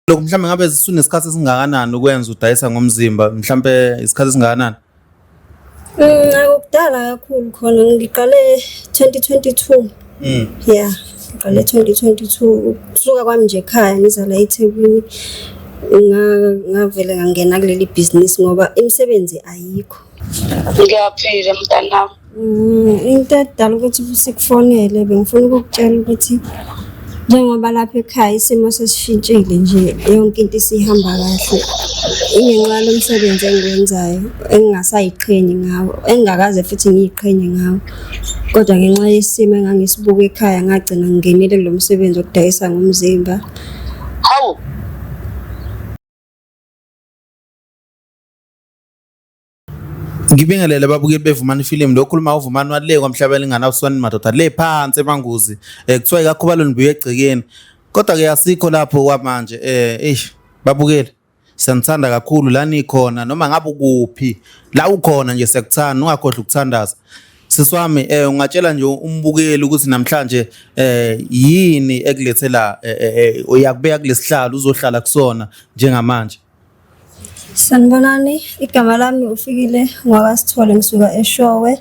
Lokhu mhlambe ngabe sunesikhathi esingakanani ukwenza udayisa ngomzimba mhlambe isikhathi esingakanani? Akukudala kakhulu khona ngiqale 2022. Yeah, ngiqale 2022 kusuka kwami nje ekhaya ngiza la eThekwini ngavele ngangena kuleli bhizinisi ngoba imisebenzi ayikho. Ngiyaphila mntanami. Into edala ukuthi sikufonele bengifuna ukukutshela ukuthi njengoba lapha ekhaya isimo sesishintshile nje yonke into isihamba kahle. Ingenxa yalo msebenzi engiwenzayo engingasayiqhenyi ngawo, engingakaze futhi ngiyiqhenye ngawo. Kodwa ngenxa yesimo engangisibuka ekhaya ngagcina ngingenile kulo msebenzi wokudayisa ngomzimba. Hawu. Ngibingelele babukeli beVumani Film lo khuluma uVumani wale kwamhlaba elinganawuswani madoda le phansi emanguzi kuthiwa ikakhubalo nibuye egcekeni kodwa ke asikho lapho kwamanje eish babukeli siyanithanda kakhulu la nikhona noma ngabe ukuphi la ukhona nje siyakuthanda ungakhohlwa ukuthandaza sisi wami ungatshela nje umbukeli ukuthi namhlanje yini ekulethela uyakubeka kulesihlalo uzohlala kusona njengamanje. Sanibonani, igama lami uFikile ngwakaSithole ngisuka eShowe.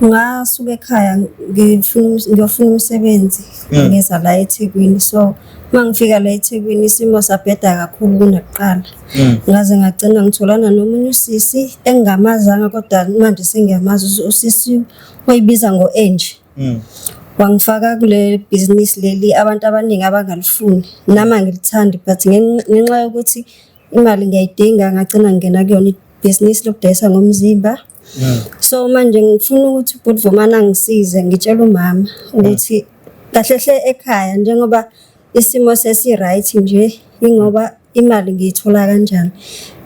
Ngasuka ekhaya ngifuna ngiyofuna umsebenzi ngeza la eThekwini. So uma ngifika la eThekwini isimo sabheda kakhulu kunakuqala. Ngaze ngagcina ngitholana nomunye usisi engingamazanga kodwa manje sengiyamazi usisi oyibiza ngo-Angie. Wangifaka kule bhizinisi leli abantu abaningi abangalifuni nami angilithandi but ngenxa yokuthi imali ngiyayidinga ngagcina ngingena kuyona ibhizinisi lokudayisa ngomzimba. So manje ngifuna ukuthi ubhuti Vumani angisize ngitshele umama ukuthi kahle hle ekhaya njengoba isimo sesi-right nje ingoba imali ngiyithola kanjani.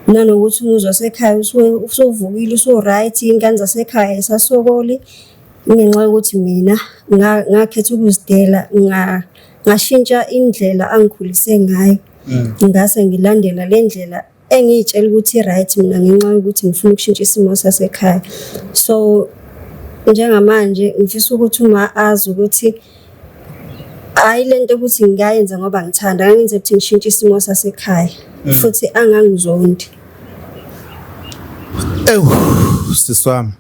Nanokuthi umuzi wasekhaya usuvukile usu-right, iy'ngane zasekhaya ay'sasokoli ngenxa yokuthi mina ngakhetha ukuzidela ngashintsha indlela angikhulise ngayo. Ngase ngilandela le ndlela engiy'tshela ukuthi i-right mina ngenxa yokuthi ngifuna ukushintsha isimo sasekhaya. So njengamanje ngifisa ukuthi uma azi ukuthi hhayi le nto ukuthi ngingayenza ngoba ngithanda, ngangenza ukuthi ngishintshe isimo sasekhaya futhi angangizondi. Ewu sisi wami.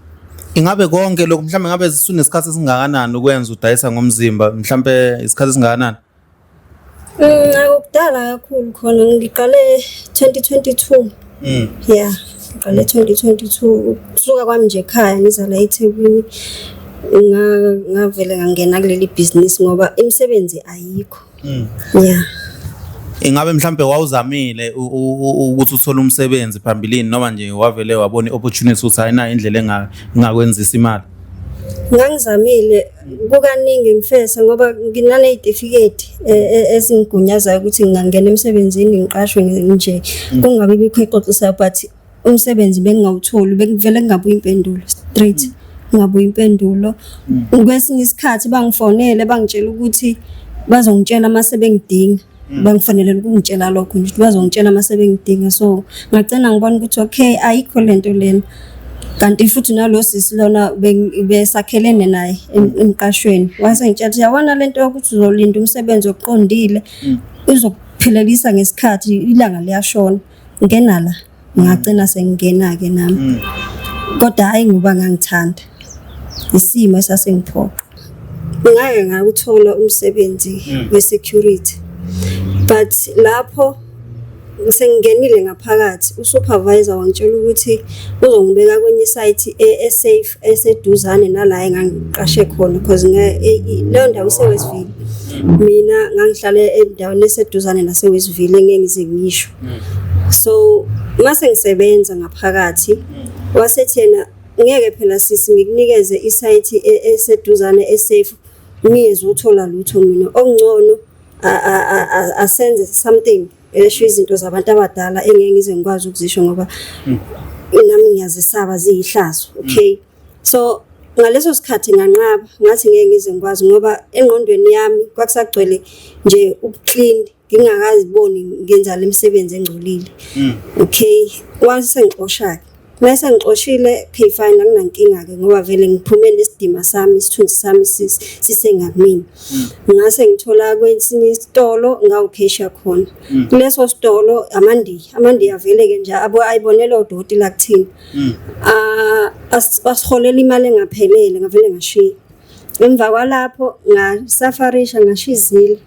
Ingabe konke lokhu mhlambe ngabe sunesikhathi esingakanani ukwenza udayisa ngomzimba mhlambe isikhathi esingakanani? Akukudala kakhulu khona ngiqale 2022. Yeah, ngiqale 2022 kusuka kwami nje ekhaya ngiza la eThekwini ngavele ngangena kuleli bhizinisi ngoba imisebenzi ayikho. Yeah. Ingabe mhlambe wawuzamile ukuthi uthole umsebenzi phambilini noma nje wavele wabona i-opportunity ukuthi hayi nayo indlela engakwenzisa imali? Ngangizamile kukaningi ngifesa ngoba nginaney'tifiketi ezingigunyazayo ukuthi ngingangena emsebenzini ngiqashwe nje kungabi bikho exoxisayo but umsebenzi bengingawutholi bekuvele kungabuyi impendulo straight kungabuyi impendulo. Kwesinye isikhathi bangifonele bangitshela ukuthi bazongitshela uma sebengidinga. Bangifanele ukungitshela lokho nje ukuthi bazongitshela uma sebengidinga so ngagcina ngibona ukuthi okay ayikho lento lena. Kanti futhi nalo sisi lona besakhelene naye emqashweni wase ngitshela ukuthi yabona lento yokuthi uzolinda umsebenzi oqondile uzokuphilelisa ngesikhathi ilanga liyashona ngena la ngagcina sengingena-ke nami kodwa hhayi ngoba ngangithanda isimo esasingiphoqa. Ngake ngawuthola umsebenzi we-security but lapho sengingenile ngaphakathi u-supervisor wangitshela ukuthi uzongibeka kwenye isayithi e-safe eseduzane nala engangiqashe khona because leyo ndawo ise-Westville. Mina ngangihlala endaweni eseduzane nase-Westville engeke ngize ngisho. So mase ngisebenza ngaphakathi wasethi yena ngeke phela sisi ngikunikeze isayithi eseduzane e-safe ngingezuthola lutho mina okungcono asenze something esho izinto zabantu abadala engeke ngize ngikwazi ukuzisho ngoba nami ngiyazisaba ziyihlazo okay. So ngaleso sikhathi nganqaba ngathi ngeke ngize ngikwazi ngoba engqondweni yami kwakusagcwele nje ubu-clean ngingakaziboni ngenza le misebenzi engcolile. Okay, wase sengixosha-ke. Mase ngixoshile, okay fine, anginankinga-ke ngoba vele ngiphume nesidima sami, isithunzi sami sisengakumina. Ngase ngithola kwesinye isitolo ngawukhesha khona. Kuleso sitolo amaNdiya, amaNdiya vele-ke nje ayibonela odoti la kuthina. Ah, basiholela imali engaphelele, ngavele ngashiya. Emva kwalapho ngasafarisha ngashiya izila.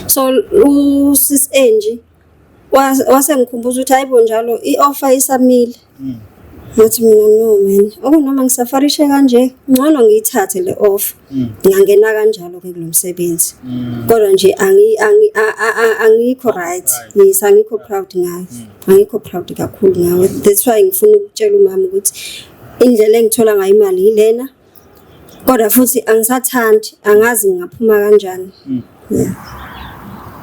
So uSis Angie wasengikhumbuza ukuthi hayibo njalo i-offer isamile. Ngathi mina no man, okunoma ngisafarishe kanje ngcono ngiyithathe le offer. Ngangena kanjalo-ke kulo msebenzi. Kodwa nje angikho right. Yes, angikho proud ngayo. Angikho proud kakhulu ngayo. That's why ngifuna ukutshela umama ukuthi indlela engithola ngayo imali yilena. Kodwa futhi angisathandi, angazi ngingaphuma kanjani. Yeah.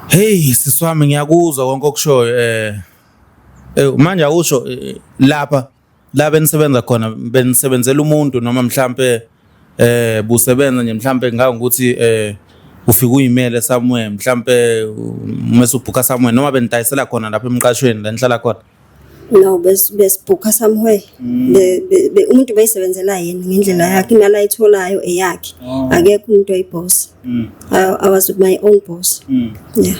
Hey sisi wami, ngiyakuzwa konke okushoyo. Manje awusho, lapha la benisebenza khona benisebenzela umuntu noma mhlambe busebenza nje, mhlambe ngangokuthi ufika uyimele somewhere, mhlambe mase ubhuka somewhere, noma benidayisela khona lapha emqashweni la nihlala khona? No, besibhukha somewhere. Umuntu beyisebenzela yena ngendlela yakhe, imali ayitholayo eyakhe. Akekho umuntu oyiboss. I was my own boss. Yeah.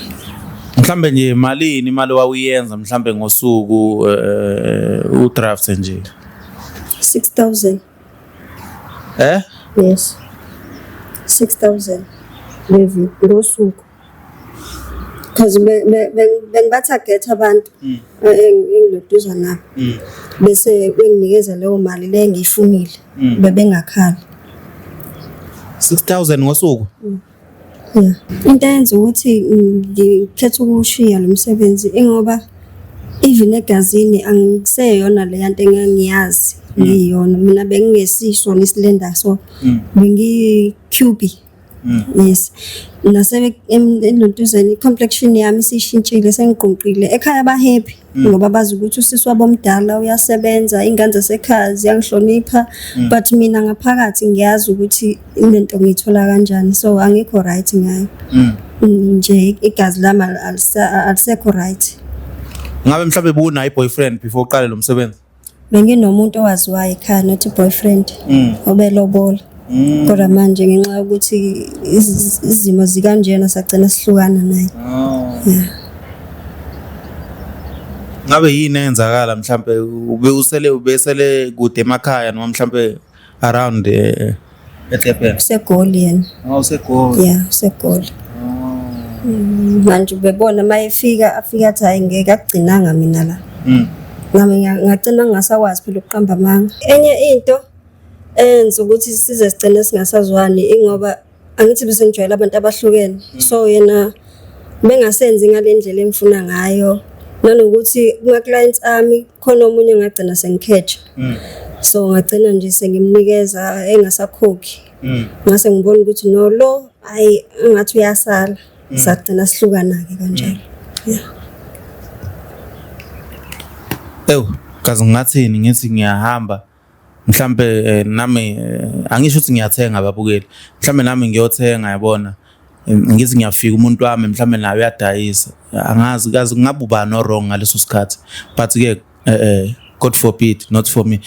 Mhlambe nje malini imali wawuyenza mhlambe ngosuku, udraft nje? 6000. Eh? Yes. 6000 levi ngosuku. Because bengibatarget abantu engiloduza nabo. Bese benginikeza leyo mali le engiyifunile. Bebengakhala. 6000 ngosuku? Yeah. Into eyenza ukuthi ngikhethe ukushiya lo msebenzi ingoba even egazini angiseyona le yanto engangiyazi ngiyona. Mina bengingesiso nesilenda, so bengi-chubby. Yes. Nase elontuzeni i-complexion yami isishintshile, sengiqonqile. Ekhaya ba-happy ngoba bazi ukuthi usisi wabo omdala uyasebenza, ingane zasekhaya ziyangihlonipha, but mina ngaphakathi ngiyazi ukuthi lento ngiyithola kanjani, so angikho right ngayo. Nje igazi lami alisekho right. Ngabe mhlambe bunayo i-boyfriend before uqale lo msebenzi? Benginomuntu owaziwayo ekhaya, not i-boyfriend, obelobola. Kodwa manje ngenxa yokuthi izimo zikanjena sagcina sihlukana naye. Yeah. Ngabe yini eyenzakala, mhlambe ube usele ubesele kude emakhaya noma mhlambe around eDurban? UseGoli yena. Oh, useGoli. Yeah, useGoli. Manje ubebona uma efika afika athi hayi ngeke akugcinanga mina la. Nami ngagcina ngingasakwazi phela ukuqamba amanga. Enye into eyenza ukuthi size sigcine singasazwani ingoba angithi bese ngijwayele abantu abahlukene. So yena bengasenzi ngale ndlela engifuna ngayo. Nanokuthi kuma-clients ami khona omunye ngagcina sengikhetha. So ngagcina nje sengimnikeza engasakhokhi. Ngase ngibona ukuthi no lo hayi engathi uyasala. Sagcina sihlukana-ke kanjalo. Yeah. Ewu, kazi ngingathini, ngithi ngiyahamba mhlambe nami angisho ukuthi ngiyathenga ababukeli, mhlambe nami ngiyothenga, yabona, ngithi ngiyafika umuntu wami mhlambe naye uyadayisa, angazi kazi kungabe ubani o-wrong ngaleso sikhathi, but ke God forbid, not for me.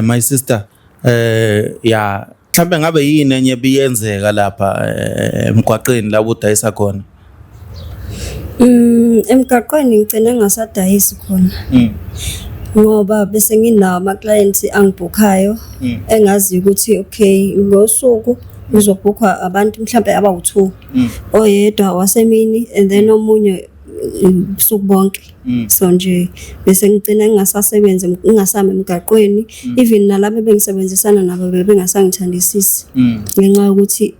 My sister, ya, mhlambe ngabe yini enye ebiyenzeka lapha emgwaqeni la udayisa khona? Emgaqweni ngigcine ngingasadayisi khona. Ngoba bese nginawo ama-clients angibhukhayo engaziyo ukuthi okay ngosuku ngizobhukhwa abantu mhlampe abawu-2. Oyedwa wasemini and then omunye ubusuku bonke. So nje bese ngigcina ngingasasebenzi, ngingasami emgaqweni, even nalabo ebengisebenzisana nabo bebengasangithandisisi ngenxa yokuthi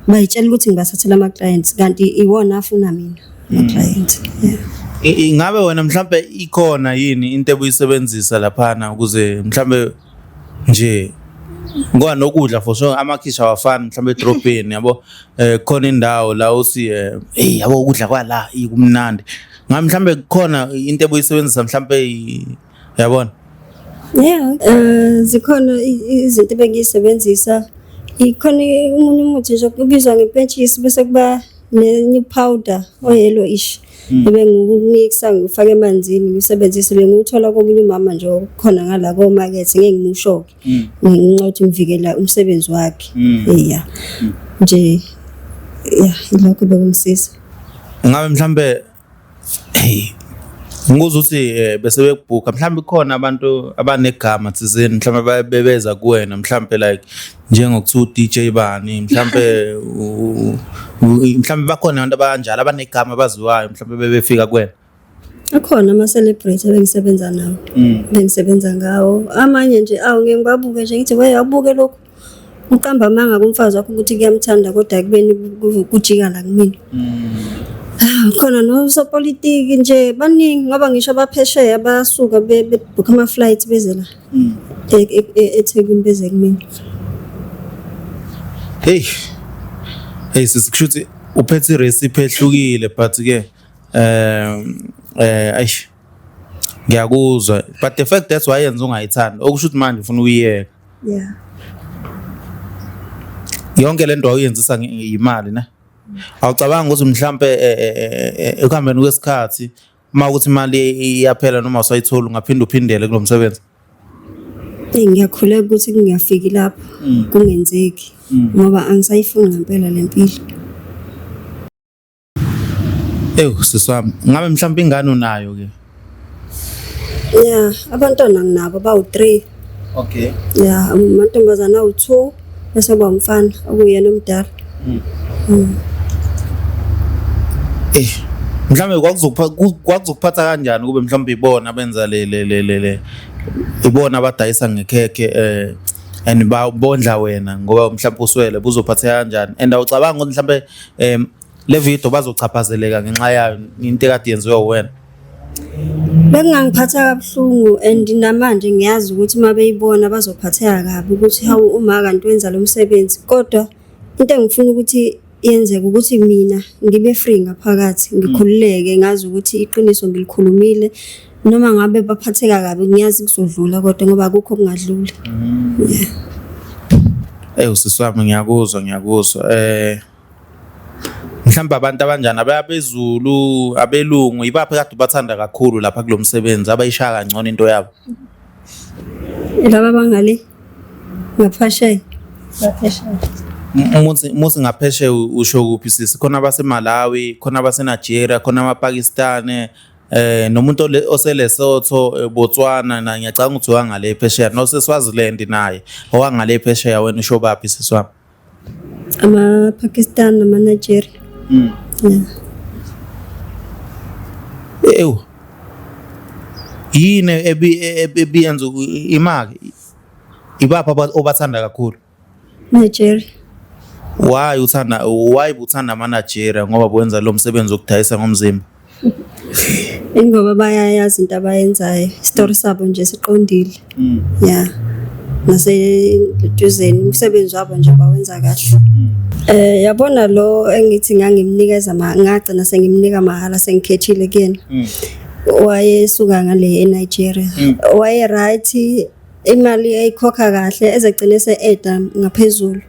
bayitshela ukuthi ngibathathela ama-clients kanti iwona afuna mina ama-clients. Yeah. Ingabe wena mhlambe ikhona yini into ebuyisebenzisa laphana ukuze mhlambe nje, ngoba nokudla for sure amakhishi awafani mhlambe edrobheni, yabo, khona indawo la uthi hey yabo ukudla kwala ikumnandi, ngabe mhlambe kukhona into ebuyisebenzisa mhlambe yabona? Yeah, zikhona izinto ebengiyisebenzisa. Ikhona omunye umuthi nje ubizwa ngepentshisi, bese kuba nenye powder oyellow ish. Ebengiwumixa ngiwufake emanzini ngiwusebenzise bengiwuthola komunye umama nje okhona ngala komakethe ngeke ngimusho-ke ngenxa yokuthi ngivikela umsebenzi wakhe. Yeah. Nje ya ilokho bekungisiza. Ngabe mhlambe hey ngikuzwa ukuthi bese bekubhukha mhlambe kukhona abantu abanegama thizeni mhlambe bebeza kuwena mhlambe like njengokuthiwa u-DJ bani mhlambe mhlambe bakhona abantu abanjalo abanegama abaziwayo mhlambe bebefika kuwena. Akhona ama-celebrity ebengisebenza nawo. Bengisebenza ngawo. Amanye nje awu ngeke ngibabuke nje ngithi we awubuke lokhu. Uqamba amanga kumfazi wakho ukuthi kuyamthanda kodwa ekubeni kujika la kumina. Ah, khona nosopolitiki nje baningi ngoba ngisho abaphesheya bayasuka bebhukha ama-flight beze la eThekwini beze kumina. Hey. Hey sisi kusho ukuthi uphethe irecipe ehlukile but ke eish ngiyakuzwa but the fact that wayenza ungayithandi okusho ukuthi manje ufuna ukuyiyeka. Yeah. Yonke le nto awuyenzisa imali ne? Awucabanga ukuthi mhlambe ekuhambeni kwesikhathi uma ukuthi imali iyaphela noma usayithola ungaphinde uphindele kulo msebenzi? Eyi ngiyakhuleka ukuthi kungafiki lapho kungenzeki ngoba angisayifuni ngempela le mpilo. Ewu sisi wami, ngabe mhlawumbe ingane unayo ke? Yeah, abantwana nginabo bawu-3. Okay. Yeah, amantombazane awu-2 bese kuba umfana okuyena omdala. Eh, mhlawumbe kwakuzokuphatha kanjani kube mhlawumbe ibona benza le le le le le ibona abadayisa ngekhekhe and bondla wena ngoba mhlawumbe uswele buzophatheka kanjani and awucabanga ukuthi mhlawumbe le video bazochaphazeleka ngenxa yayo into ekade yenziwa uwena? Bekungangiphatha kabuhlungu and namanje ngiyazi ukuthi uma beyibona bazophatheka kabi ukuthi hawu uma kanti wenza lo msebenzi, kodwa into engifuna ukuthi yenzeke ukuthi mina ngibe free ngaphakathi ngikhululeke ngazi ukuthi iqiniso ngilikhulumile noma ngabe baphatheka kabi ngiyazi kuzodlula kodwa ngoba akukho okungadluli. Yeah. Ewu sisi wami ngiyakuzwa ngiyakuzwa. Mhlawumbe abantu abanjani abayabezulu abelungu ibaphi kade ubathanda kakhulu lapha kulo msebenzi abayishaya kangcono into yabo? Laba bangale ngaphesheya. Ngaphesheya. Muthi ngaphesheya usho kuphi sisi? Khona abaseMalawi, khona abaseNigeria, khona amaPakistan, nomuntu oseLesotho, Botswana na ngiyacabanga ukuthi wangale phesheya noseSwaziland naye owangale phesheya wena usho baphi sisi wami? Ama-Pakistan nama-Nigeria. Yeah. Ewu. Yini ebiyenza imali? Ibaphi obathanda kakhulu? Nigeria. Why uthanda why uthanda ama-Nigeria ngoba wenza lo msebenzi wokudayisa ngomzimba? Ingoba bayayazi into abayenzayo. Isitori sabo nje siqondile. Yeah. Naseduzeni umsebenzi wabo nje bawenza kahle. Yabona lo engithi ngangimnikeza ngagcina sengimnika mahhala sengikhethile kuyena. Wayesuka ngale eNigeria. Waye right imali eyikhokha kahle ezegcine se-eda ngaphezulu.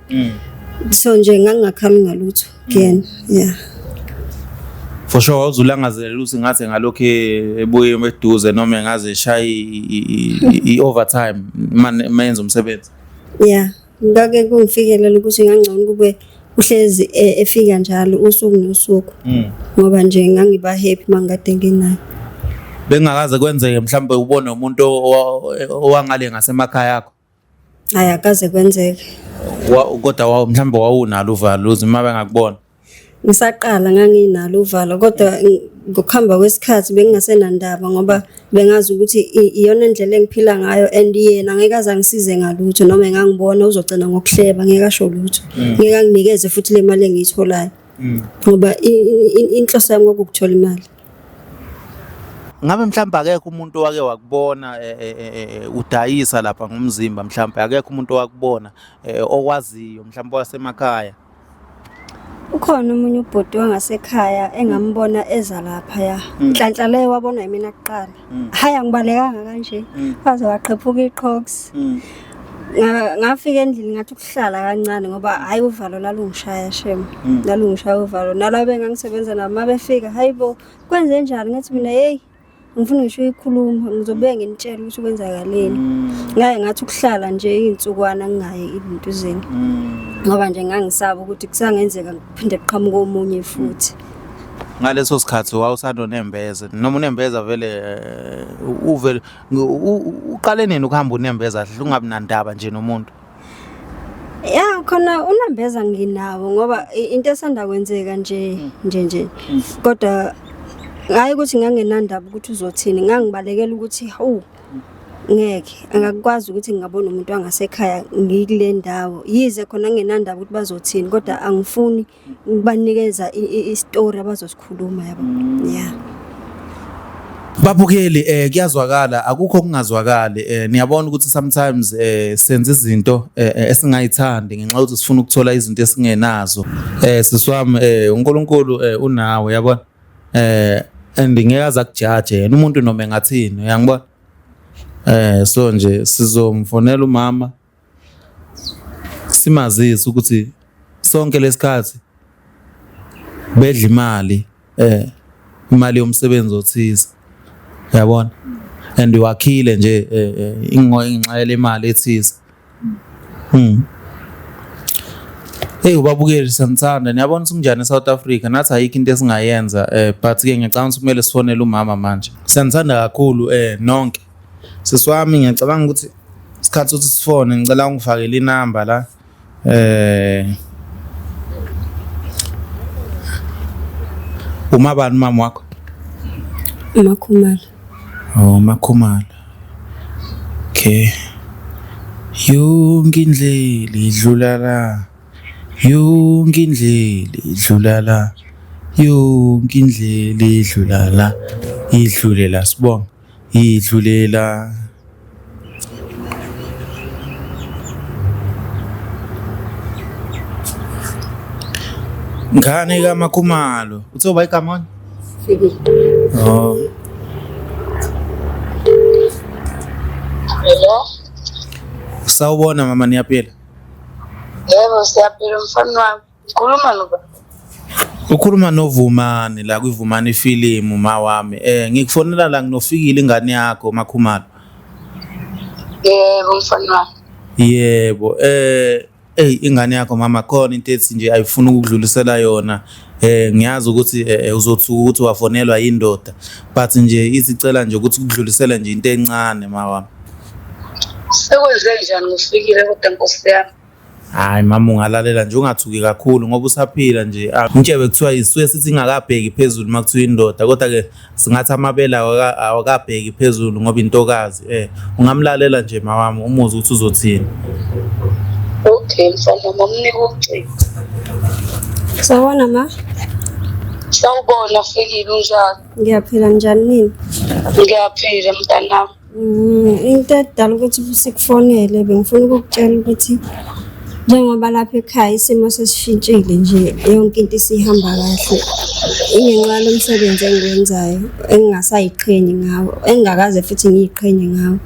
So nje ngangingakhali ngalutho kuyena. Yeah. For sure wawuzulangazelela ukuthi ngathi ngalokhu ebuye eduze noma engaze eshaye i-overtime mayenza umsebenzi. Yeah, ngake kungifikelele ukuthi ngangcono kube uhlezi efika njalo usuku nosuku. Ngoba nje ngangiba happy mangikade nginaye. Bengakaze kwenzeke mhlawumbe ubone umuntu owangale ngasemakhaya akho. Hayi akaze kwenzeke. Kodwa mhlawumbe wawunalo uvalo uze uma bengakubona. Ngisaqala nganginalo uvalo kodwa ngokuhamba kwesikhathi bengingasenandaba ngoba bengazi ukuthi iyona indlela engiphila ngayo and yena ngeke aze angisize ngalutho noma engangibona uzogcina ngokuhleba ngeke asho lutho. Ngeke anginikeze futhi le mali engiyitholayo. Ngoba inhloso yami kwakukuthola imali. Ngabe mhlawumbe akekho umuntu owake wakubona udayisa lapha ngomzimba mhlawumbe akekho umuntu owakubona okwaziyo mhlawumbe wasemakhaya? Ukhona omunye ubhuti wangasekhaya engambona eza laphaya. Nhlanhla leyo wabona yimina kuqala. Hhayi angibalekanga kanje. Waze waqhephuka iqhoks. Ngafika endlini ngathi ukuhlala kancane ngoba hhayi uvalo lalungishaya shem. Lalungishaya uvalo. Nalaba engangisebenza nabo uma befika, hayi bo, kwenze njani? Ngathi mina hey, ngifuna ngisho uyikhuluma, ngizobuye nginitshele ukuthi kwenzakaleni. Ngaye ngathi ukuhlala nje iy'nsukwana ngingayi elintuzeni. Ngoba nje ngangisaba ukuthi kusangenzeka kuphinde kuqhamuke omunye futhi. Ngaleso sikhathi wawusanonembeza noma unembeza vele uvele uqale nini ukuhamba unembeza kahle ungabi nandaba nje nomuntu? Ya khona unembeza nginawo ngoba into esanda kwenzeka nje nje nje. Kodwa hayi ukuthi ngangenandaba ukuthi uzothini, ngangibalekela ukuthi hawu ngeke angakwazi ukuthi ngingabona umuntu wangasekhaya ngikule ndawo. Yize khona ngingenandaba ukuthi bazothini kodwa angifuni ukubanikeza isitori abazosikhuluma yabo. Yeah. Babukeli kuyazwakala akukho okungazwakali niyabona ukuthi sometimes senza izinto esingayithandi ngenxa yokuthi sifuna ukuthola izinto esingenazo. Sisi wami uNkulunkulu unawe yabona. And ngeke aze akujaje yena umuntu noma engathini uyangibona. So nje sizomfonela umama simazise ukuthi sonke lesikhathi bedla imali imali yomsebenzi othize uyabona and wakhile nje ingenxa yale mali ethize. Hey ubabukeli siyanithanda niyabona ukuthi kunjani eSouth Africa nathi ayikho into esingayenza but ke ngiyacabanga ukuthi kumele sifonele umama manje. Siyanithanda kakhulu nonke. Sisi wami ngiyacabanga ukuthi isikhathi sokuthi sifone ngicela ungifakele inamba la. Uma bani mama wakho? Makhumalo. Oh Makhumalo. Okay. Yonke indlela idlula la. Yonke indlela idlula la. Yonke indlela idlula la. Idlule la sibonga. Idlule la. Ngane kaMakhumalo. Uthe uba igama? Fikile. Oh. Hello. Sawubona mama niyaphila? Yebo siyaphila mfana wami. Ngikhuluma noba? Ukhuluma noVumani la kwiVumani ifilimu ma wami. Ngikufonela la nginofikile ingane yakho Makhumalo. Yebo mfana wami. Yebo, hey ingane yakho mama khona into ethi nje ayifuni ukudlulisela yona. Ngiyazi ukuthi uzothuka ukuthi wafonelwa indoda but nje isicela nje ukuthi kudlulisele nje into encane ma wami. Sekwenze njani ngifikile kodwa Nkosi yami? Hayi mama ungalalela nje ungathuki kakhulu ngoba usaphila nje. Intshebe kuthiwa isuke sithi ingakabheki phezulu uma kuthiwa indoda kodwa ke singathi amabele awakabheki phezulu ngoba intokazi ungamlalela nje ma wami umuzwe ukuthi uzothini. Okay mfana wami umnike ucingo. Sawubona ma. Sawubona Fikile unjani? Ngiyaphila njani nini? Ngiyaphila mntanami. Into edala ukuthi sikufonele bengifuna ukukutshela ukuthi njengoba lapha ekhaya isimo sesishintshile nje yonke into isihamba kahle. Ingenxa yalo msebenzi engiwenzayo engingasayiqhenyi ngawo, engingakaze futhi ngiyiqhenye ngawo.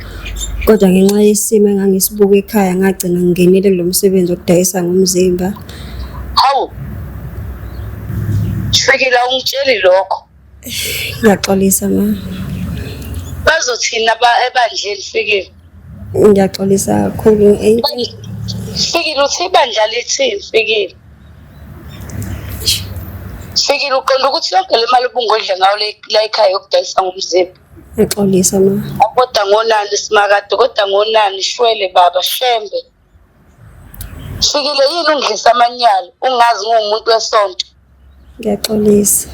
Kodwa ngenxa yesimo engangisibuka ekhaya ngagcina ngingenile kulo msebenzi wokudayisa ngomzimba. Hawu. Fikile awungitsheli lokho. Ngiyaxolisa ma. Bazothina ebandleni Fikile? Ngiyaxolisa kakhulu. Fikile uthi ibandla lithini Fikile? Fikile uqonda ukuthi yonke le mali ubungodla ngayo la ekhaya yokudayisa ngomzimba. Ngiyaxolisa ma. Kodwa ngonani simakade, kodwa ngonani shwele baba shembe. Fikile yini ungidlisa amanyala ungazi nguwumuntu wesonto? Ngiyaxolisa.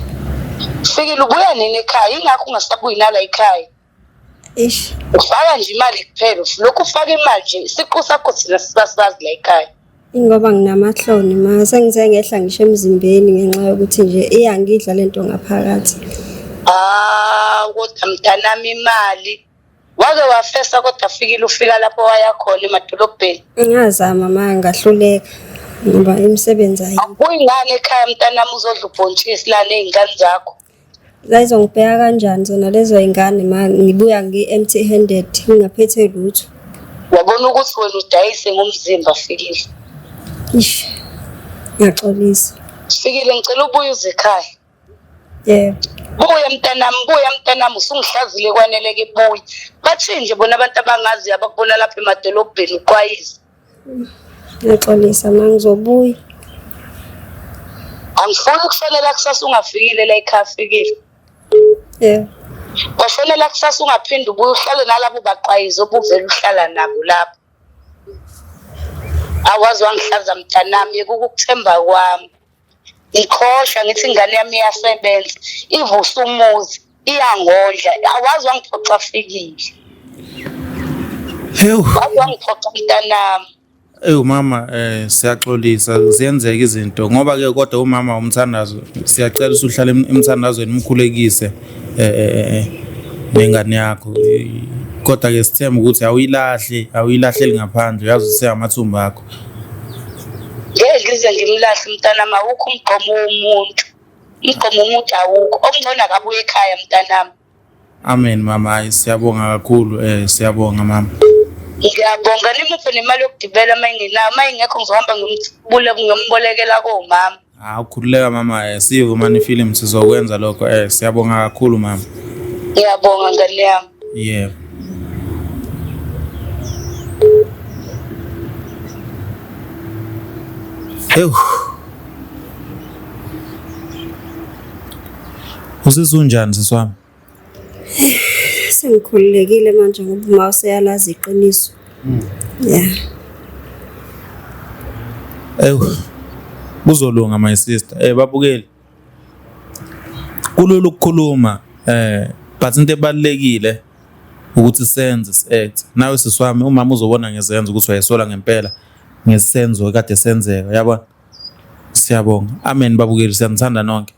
Fikile ubuya nini ekhaya? Ingakho ungasabuyi nala ekhaya. Eish. Ufaka nje imali kuphela, lokhu ufaka imali nje isiqu sakho thina sibasazi la ekhaya. Ingoba nginamahloni ma sengize ngehla ngisho emzimbeni ngenxa yokuthi nje iyangidla lento ngaphakathi. Ah, kodwa mntanami imali wake wafesa kodwa Fikile ufika lapho waya khona emadolobheni. Ngazama ma ngahluleka ngoba imisebenzi ayikho. Awubuyi ngani ekhaya mntanami uzodla ubhontshisi la ney'ngane zakho? Zayizongibheka kanjani zona lezo y'ngane ma ngibuya ngi-empty handed ngingaphethe lutho. Wabona ukuthi wena udayise ngomzimba Fikile. Ish. Ngiyaxolisa. Fikile ngicela ubuye uze ekhaya. Yebo. Buya mntanami, buya mntanami, usungihlazile kwanele ke buya. Bathini nje bona abantu abangaziyo abakubona lapha emadolobheni uqwayiza. Ngiyaxolisa ma ngizobuya. Angifuni ukufonela kusasa ungafikile la ekhaya Fikile. Yebo. Wafonela kusasa ungaphinde ubuye uhlale nalabo baqwayiza obuvele uhlala nabo lapho. Awazi wangihlaza mntanami, yeka ukukuthemba kwami. Ngikhohlwa ngithi ingane yami iyasebenza, ivusa umuzi, iyangondla. Awazi wangiphoxa Fikile. Hewu. Wazi wangiphoxa mntanami. Ewu mama siyaxolisa ziyenzeka izinto ngoba ke kodwa umama umthandazo siyacela usuhlale emthandazweni umkhulekise nengane yakho kodwa ke sithemba ukuthi awuyilahli awuyilahleli ngaphandle uyazi useyamathumba akho. Ngeke ngize ngimlahle mntanami, awukho umgqomo womuntu. Umgqomo womuntu awukho. Okungcono akabuye ekhaya mntanami. Amen mama, hayi siyabonga kakhulu siyabonga mama. Ngiyabonga nimuphe nemali yokugibela uma engenayo, uma ingekho ngizohamba ngiyombolekela komama. Hawu khululeka mama, siyiVumani Film sizokwenza lokho siyabonga kakhulu mama. Ngiyabonga ngane yami. Yebo. Ewu. Uzizwa unjani sisi wami? Sengikhululekile manje ngoba uma useyalazi iqiniso. Yeah. Ewu. Kuzolunga my sister. Babukeli. Kulula ukukhuluma but into ebalulekile ukuthi senze si-act. Nawe sisi wami umama uzobona ngezenzo ukuthi wayesola ngempela ngesenzo kade senzeka, yabona? Siyabonga. Amen babukeli, siyanithanda nonke.